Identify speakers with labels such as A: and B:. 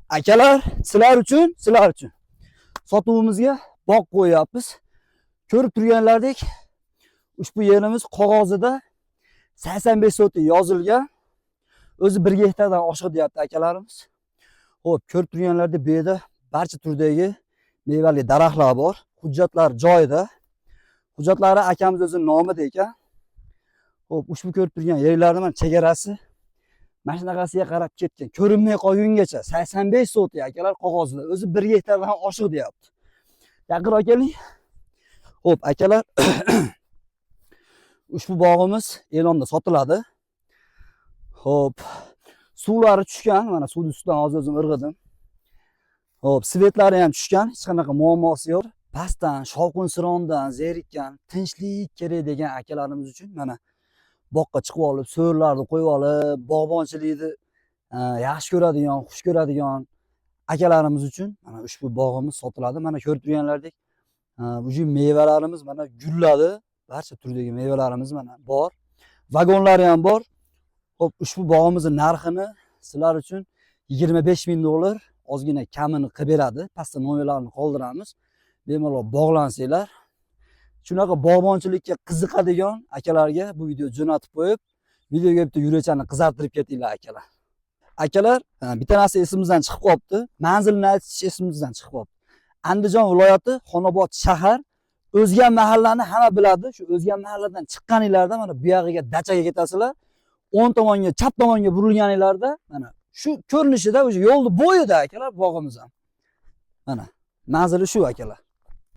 A: Akalar, sizlar uchun sotuvimizga bog' qo'yyapmiz. Ko'rib turganlardek, ushbu yerimiz qog'ozida 85 sotik yozilgan. O'zi 1 gektardan oshiq deyapti akalarimiz. Xo'p, ko'rib turganlardek, bu yerda barcha turdagi mevali daraxtlar bor. Hujjatlar joyida. Hujjatlari akamiz o'zining nomida ekan. Xo'p, ushbu ko'rib turgan yerlarni mana chegarasi mana shunaqasiga qarab ketgan. Ko'rinmay qolgungacha 85 sotik, akalar, qog'ozida. O'zi 1 gektardan oshiq deyapti. Yaqinroq keling. Xo'p, akalar, ushbu bog'imiz e'londa sotiladi. Xo'p, suvlari tushgan, mana suvni ustidan hozir o'zim irg'idim. Xo'p, свет lari ham tushgan, hech qanaqa muammosi yo'q. Pastdan, shovqin-surondan zerikkan, tinchlik kerak degan akalarimiz uchun mana boqqa chiqib olib, so'rlarni qo'yib olib, bog'bonchilikni yaxshi ko'radigan, xush ko'radigan akalarimiz uchun mana ushbu bog'imiz sotiladi. Mana ko'rib turganlardek, уже mevalarimiz mana gulladi. Barcha turdagi mevalarimiz mana bor. Vagonlari ham bor. Xo'p, ushbu bog'imizning narxini sizlar uchun 25 ming dollar, ozgina kamini qilib beradi. Pastda nomerlarni qoldiramiz. Bemalol bog'lansanglar. Shunaqa bog'bonchilikka qiziqadigan akalarga bu video jo'natib qo'yib, videoga bitta yurakchani qizartirib ketinglar, akalar. Akalar, bitta narsa esimizdan chiqib qolibdi. Manzilni aytish esimizdan chiqib qolibdi. Andijon viloyati, Xonobod shahar, O'zgan mahallani hamma biladi. Shu O'zgan mahalladan chiqqaninglarda mana bu yog'iga dachaga ketasizlar. O'ng tomonga, chap tomonga burilganinglarda mana shu ko'rinishida, o'sha yo'lni bo'yida, akalar, bog'imiz ham. Mana manzili shu, akalar.